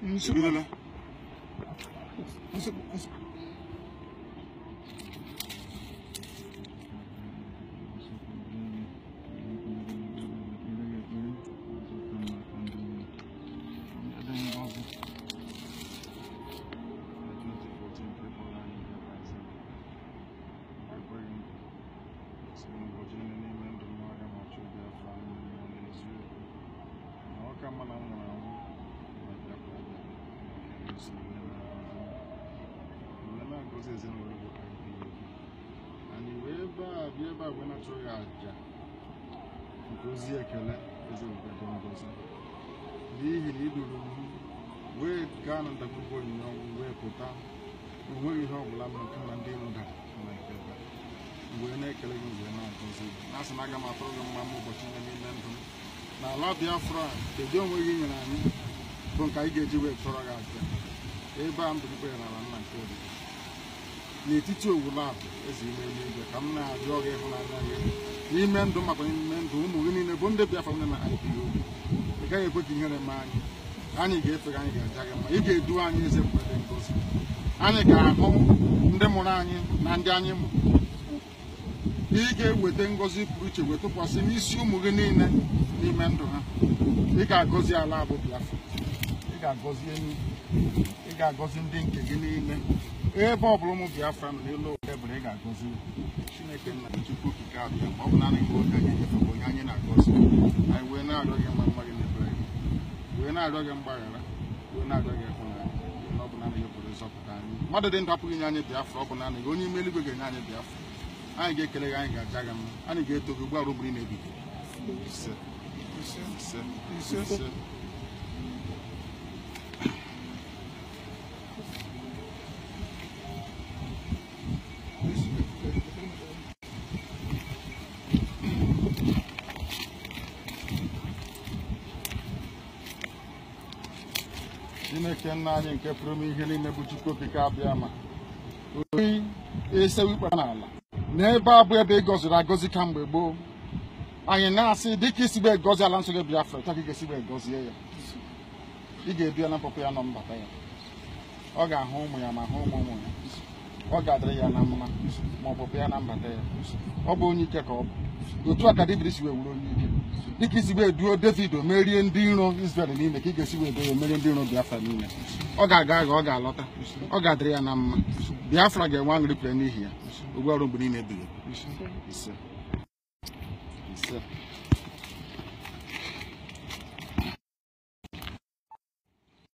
Ebidola. Anyị wee ebe a bịa ebe a wee na-achọghị àjà nke ozi ekele eze ebube dị ngọzi n'ihi na iduru m wee gaa na ndagwurugwu onyinye ọnwụ wee pụta onweghị ihe ọbụla mere nke na ndị iro dara na nke ebe wee na-ekele gị wee na-agọzi gị na asị na aga m atụrụ gị mma m ụbọchị niile n'ime ndụ m na ala Biafra kedu onwe gị nyere anyị bụ nke anyị ga-eji wee chọrọ gị àjà ebe a mbụ gị n'ala nna nke obi n'etiti owulu abụ eze ime eluigwe ka m na-arịọ gị ịhụnanya gị n'ime ndụ makwa n'ime ndụ ụmụ gị niile bụ ndị Biafra nne na IPOB. Ị gaghị ekwe ka ihere mee anyị. Anyị ga-efe gị, anyị ga-aja gị mma. Ị ga-edu anyị eze mgbe dị ngozi. Anyị ga-ahụ ndị mụrụ anyị na ndị anyị mụrụ. Ị ga-eweta ngọzi pụrụ iche wee tụkwasị n'isi ụmụ gị niile n'ime ndụ ha. Ị ga-agọzi ala abụ Biafra. Ị ga-agọzi enyi. Ị ga-agọzi ndị nke gị niile. Ebe ọ bụla ụmụ Biafra nọ n'elu ụwa ebere ị ga-agọzi Chineke nna Chukwu okike abịa ma ọ bụ naanị gị oge anyị enyefekwa onye anyị na-agọzi anyị wee na-arịọ gị mma mma gị na ebere gị wee na-arịọ gị mgbaghara wee na-arịọ gị ịhụnanya na ọ bụ naanị gị pụrụ ịzọpụta anyị. Mmadụ dị ndụ apụghị inye anyị Biafra, ọ bụ naanị gị onye ime eluigwe ga-enye anyị Biafra. Anyị ga-ekele gị, anyị ga-aja gị mma, anyị ga-eto gị ugbu a ruo mgbe ị na-ebighị. Ise ise ise ise. Chineke nna anyị nke pụrụ ime ihe niile bụ Chukwu okike abịa ma oyi esewe ikpe n'ala n'ebe a bụ ebe ị gọziri agọzi kamgbe gboo. Anyị na-asị dịka isi wee gọzie ala nsọ gị Biafra, ka ị ga-esi wee gọzie ya. Ị ga-edu ya na mpụpụ ya nọ mbata ya. Ọ ga-ahụ ụmụ ya ma hụ ụmụ ụmụ ya. Ọ ga-adịrị ya na mma ma ọ pụpụ ya na mbata ya. Ọ bụ onye ike ka ọ bụ. Otu a ka David si wee wuru onye ike. Dịka isi wee duo David o merie ndị iro Israel niile ka ị ga-esi wee duo ya merie ndị iro Biafra niile. Ọ ga-aga agha, ọ ga-alọta, ọ ga-adịrị ya na mma. Biafra ga-enwe aṅụrị pụrụ n'ihi ya ugbu ọrụ mgbe niile ebighị ebi. Ise ise.